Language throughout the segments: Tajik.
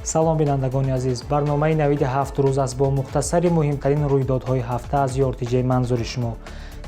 Салом, бинандагони азиз. Барномаи «Навиди 7 рӯз» аст бо мухтасари муҳимтарин рӯйдодҳои ҳафта аз ЮРТЖ манзури шумо.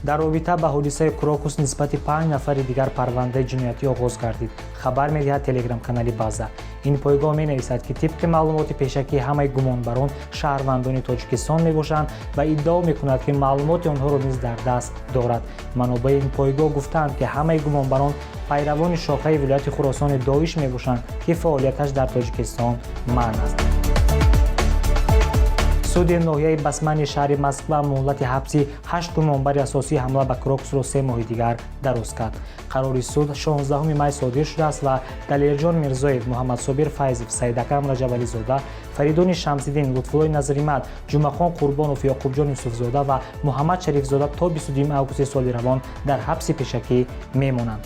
Дар робита ба ҳодисаи Крокус нисбати панҷ нафари дигар парвандаи ҷиноятӣ оғоз гардид, хабар медиҳад телеграм-канали «База». Ин пойгоҳ менависад, ки тибқи маълумоти пешакӣ ҳамаи гумонбарон шаҳрвандони Тоҷикистон мебошанд ва иддао мекунад, ки маълумоти онҳоро низ дар даст дорад. Манобаи ин пойгоҳ гуфтаанд, ки ҳамаи гумонбарон пайравони шохаи вилояти Хуросони Доиш мебошанд, ки фаъолияташ дар Тоҷикистон манъ аст. Суди ноҳияи Басмани шаҳри Москва муҳлати ҳабси ҳашт гумонбари асосии ҳамла ба Крокусро 3 моҳи дигар дароз кард. Қарори суд 16 май содир шудааст ва Далерҷон Мирзоев, Муҳаммадсобир Файзов, Саидакрам Раҷабализода, Фаридуни Шамсиддин, Лутфуллои Назримад, Ҷумъахон Қурбонов, Ёқубҷон Юсуфзода ва Муҳаммад Шарифзода то 22 августи соли равон дар ҳабси пешакӣ мемонанд.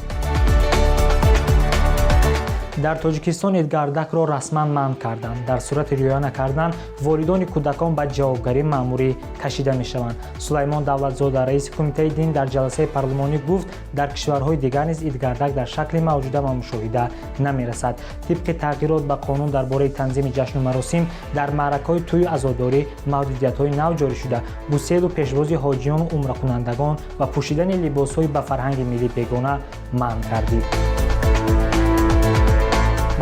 Дар Тоҷикистон идгардакро расман манъ карданд. Дар сурати риоя накардан волидони кӯдакон ба ҷавобгарии маъмурӣ кашида мешаванд. Сулаймон Давлатзода, раиси Кумитаи дин, дар ҷаласаи парлумонӣ гуфт, дар кишварҳои дигар низ идгардак дар шакли мавҷуда ба мушоҳида намерасад. Тибқи тағйирот ба қонун дар бораи танзими ҷашну маросим, дар маъракаҳои тӯю азодорӣ маҳдудиятҳои нав ҷорӣ шуда, гуселу пешвози ҳоҷиёну умракунандагон ва пӯшидани либосҳои ба фарҳанги миллӣ бегона манъ гардид.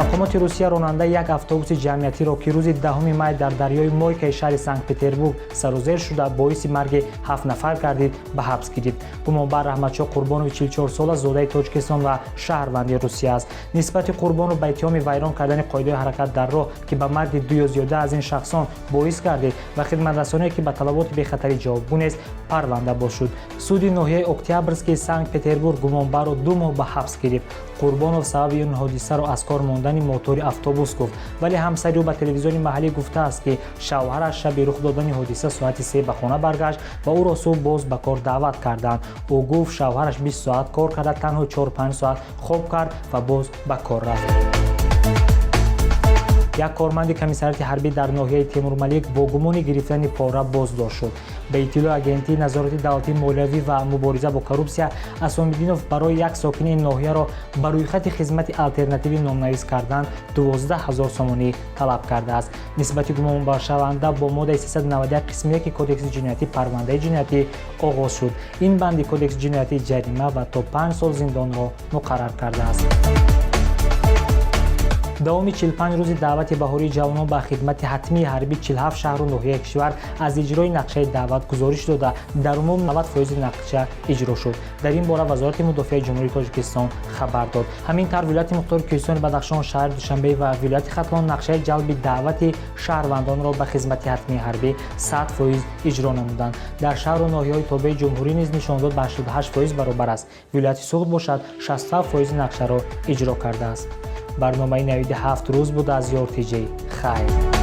Мақомоти Русия ронандаи як автобуси ҷамъиятиро, ки рӯзи 10 май дар дарёи Мойкаи шаҳри Санкт Петербург сарозер шуда, боиси марги ҳафт нафар гардид, ба ҳабс гирифт. Гумонбар Раҳматшоҳ Қурбонови 44сола зодаи Тоҷикистон ва шаҳрванди Русия аст. Нисбати Қурбонов ба иттиҳоми вайрон кардани қоидаҳои ҳаракат дар роҳ, ки ба марги ду ё зиёда аз ин шахсон боис гардид, ва хидматрасоние, ки ба талаботи бехатарӣ ҷавобгӯ нест, парванда боз шуд. Суди ноҳияи Октябрьский Санкт Петербург гумонбарро 2 моҳ ба ҳабс гирифт. Қурбонов сабаби ин ҳодисаро аз кор мондани мотори автобус гуфт, вале ҳамсари ӯ ба телевизиони маҳаллӣ гуфтааст, ки шавҳараш шаби рух додани ҳодиса соати 3 ба хона баргашт ва ӯро субҳ боз ба кор даъват карданд. Ӯ гуфт, шавҳараш 20 соат кор карда, танҳо 4-5 соат хоб кард ва боз ба кор рафт. Як корманди комиссариати ҳарбӣ дар ноҳияи Темурмалик бо гумони гирифтани пора боздошт шуд. Ба иттилои Агентии назорати давлатии молиявӣ ва мубориза бо коррупсия, Асомиддинов барои як сокини ин ноҳияро ба рӯйхати хизмати алтернативӣ номнавис кардан 12 ҳазор сомонӣ талаб кардааст. Нисбати гумонбаршаванда бо моддаи 391 қисми 1 Кодекси ҷиноятӣ парвандаи ҷиноятӣ оғоз шуд. Ин банди Кодекси ҷиноятӣ ҷарима ва то 5 сол зиндонро муқаррар кардааст. Давоми 45 рӯзи даъвати баҳории ҷавонон ба хидмати ҳатмии ҳарбӣ 47 шаҳру ноҳияи кишвар аз иҷрои нақшаи даъват гузориш дода, дар умум 90 фоизи нақша иҷро шуд. Дар ин бора Вазорати мудофиаи Ҷумҳурии Тоҷикистон хабар дод. Ҳамин тавр, вилояти мухтори Кӯҳистони Бадахшон, шаҳри Душанбе ва вилояти Хатлон нақшаи ҷалби даъвати шаҳрвандонро ба хизмати ҳатмии ҳарбӣ 100% иҷро намуданд. Дар шаҳру ноҳияҳои тобеи ҷумҳурӣ низ нишондод ба 88% баробар аст. Вилояти Суғд бошад, 67 фоизи нақшаро иҷро кардааст. Барномаи «Навиди 7 рӯз» буд аз ЮРТЖ. Хайр.